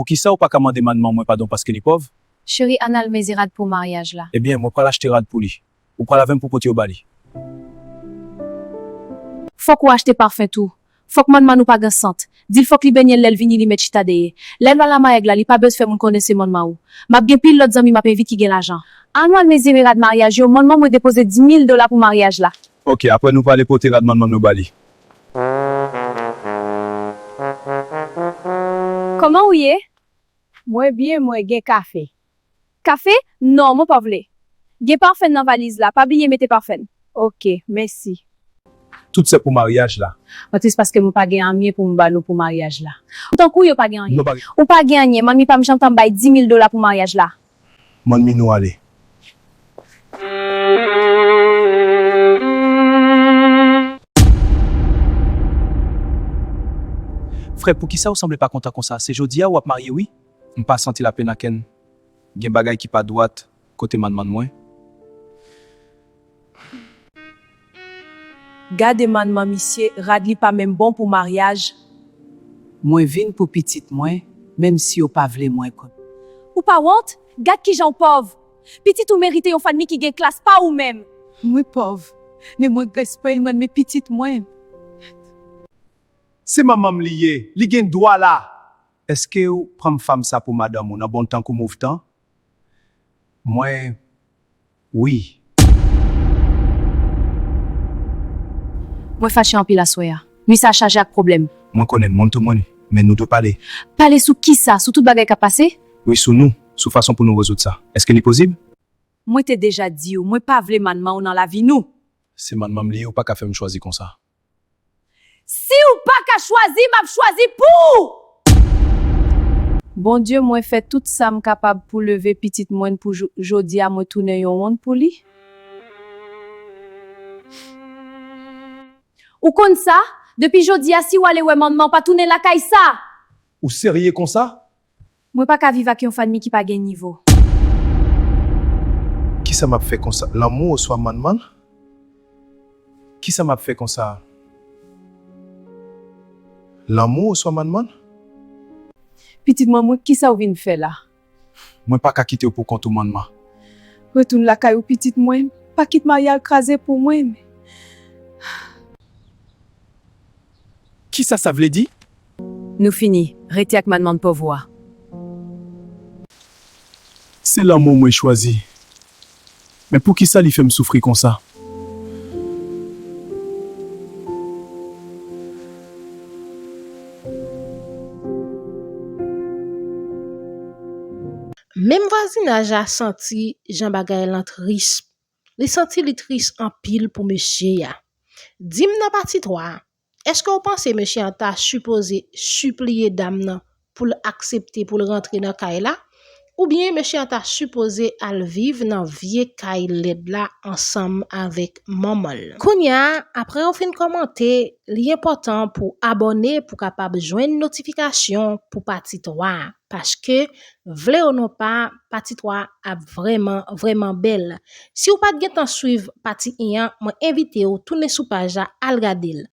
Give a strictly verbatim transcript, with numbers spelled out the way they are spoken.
Poukisa ou pa ka mande manman mwen padon paske li pòv? Cheri, ann al meze rad pou maryaj la. Ebyen, mwen pral achte rad pou li. Ou pral avè m pou pote yo ba li. Fòk ou achte pafen tou. Fòk manman ou pa gen sant. Di l fòk li benyen l lè l vini li met chita dèyè. Lè l al nan maryaj la, li pa bezwen fè moun konnen se manman ou. M ap gen pil lòt zanmi m ap envit ki gen lajan. Ann al mezire rad maryaj yo, manman mwen depoze dis mil dola pou maryaj la. Ok, apre nou prale pote rad manman nou ba li. Kòman ou ye? Mwen byen, mwen gen kafe. Kafe? Non, mwen pa vle. Gen pafen nan valiz la, pa bliye mete pafen. Ok, mèsi. Tout se pou maryaj la. Mwen tris paske mwen pa gen anyen pou m ba nou pou maryaj la. Tankou yo pa gen anyen. Ou pa gen anyen, manmi pa m jantan bay dis mil dola pou maryaj la. Manmi nou ale. Frè, poukisa ou sanble pa kontan konsa? Se jodi a w ap marye wi. M pa santi lapenn ak èn. Gen bagay ki pa dwat kote manman mwen. Gade manman misye, rad li pa menm bon pou maryaj. Mwen vin pou pitit mwen, menm si yo pa vle mwen konn. Ou pa wont? Gad kijan w pòv! Pitit ou merite yon fanmi ki gen klas, pa ou menm. Mwen pòv, men mwen gen espwa, mwen renmen pitit mwen. Se manman m li ye, li gen dwa la. Èske w pran fanm sa pou madanm ou nan bon tan kou move tan? Mwen, wi. Mwen fache anpil aswè a. Nwi sa a chaje ak pwoblèm. Mwen konnen l, mwen tou mwen, men nou dwe pale. Pale sou kisa? Sou tout bagay k ap pase? Wi, sou nou, sou fason pou nou rezoud sa. Èske li posib? Mwen te deja di w, mwen pa vle manman w nan lavi nou. Se manman m li ye, ou pa ka fè m chwazi konsa. Si w pa ka chwazi, m ap chwazi pou ou! Bondye, mwen fè tout sa m kapab pou leve pitit mwen pou jo-, jodi a mwen tounen yon wont pou li. Ou konn sa? Depi jodi a, si w ale wè manman, pa tounen lakay sa! Ou serye konsa? Mwen pa ka viv ak yon fanmi ki pa gen nivo. Kisa m ap fè konsa? Lanmou oswa manman? Kisa m ap fè konsa? Lanmou oswa manman? Pitit mwen, mwen, kisa w vin fè la? Mwen pa ka kite w pou kont ou, manman. Retoun lakay ou, pitit mwen. Pa kit Maria al kraze pou mwen. Kisa sa vle di? Nou fini. Rete ak manman pòv ou a. Se lanmou mwen chwazi. Men poukisa li fè m soufri konsa? Menm vwazinaj la santi jan bagay lan tris. Li santi li tris anpil pou mesye a. Di m nan pati twa a, èske w panse mesye an ta sipoze sipliye dam nan pou l aksepte pou l rantre nan kay la? Oubyen mesye an ta sipoze al viv nan vye kay lèd la ansanm avèk manman l? Kounye a, apre w fin kòmante, li enpòtan pou w abòne pou w kapab jwenn notifikasyon pou pati twa a. Paske, vle ou non pa, pati twa a ap vrèman, vrèman bèl. Si w pa t gentan swiv pati en an, mwen envite w tounen sou paj la, al gade l.